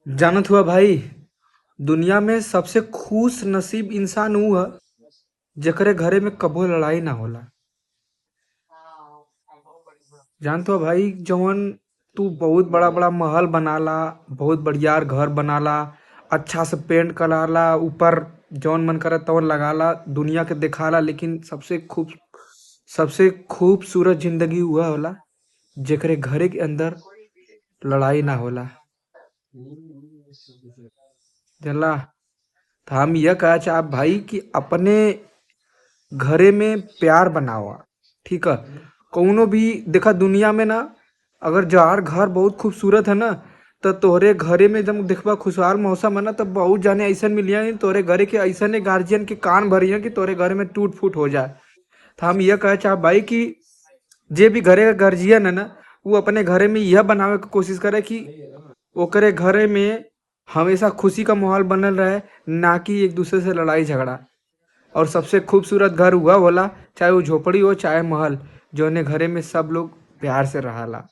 जानत हुआ भाई, दुनिया में सबसे खुश नसीब इंसान ऊ ह जेकरे घरे में कबो लड़ाई ना होला। जानत हव भाई, जवन तू बहुत बड़ा बड़ा महल बनाला, बहुत बढ़ियार घर बनाला, अच्छा से पेंट कराला, ऊपर जवन मन करे तवन लगाला, दुनिया के देखाला, लेकिन सबसे खूबसूरत जिंदगी उहे होला जेकरे घरे के अंदर लड़ाई ना होला। जानला? त हम यह कहे चाहब भाई कि अपने घरे में प्यार बनावा, ठीक है? कौनो भी देखा दुनिया में ना, अगर जहार घर बहुत खूबसूरत है ना, त तोहरे घरे में जब देखबा खुशहाल मौसम है ना, त बहुत जाने ऐसन मिलियन तोहरे घरे के, ऐसने गार्जियन के कान भरियन कि तोहरे घर में टूट फूट हो जाए। त हम यह कहे चाहब भाई कि जे भी घरे का गार्जियन है ना, वो अपने घरे में यह बनावे के कोशिश करे कि ओकरे घरे में हमेशा खुशी का माहौल बनल रहे, ना कि एक दूसरे से लड़ाई झगड़ा। और सबसे खूबसूरत घर वह होला, चाहे वो झोपड़ी हो चाहे महल, जौने घरे में सब लोग प्यार से रहाला।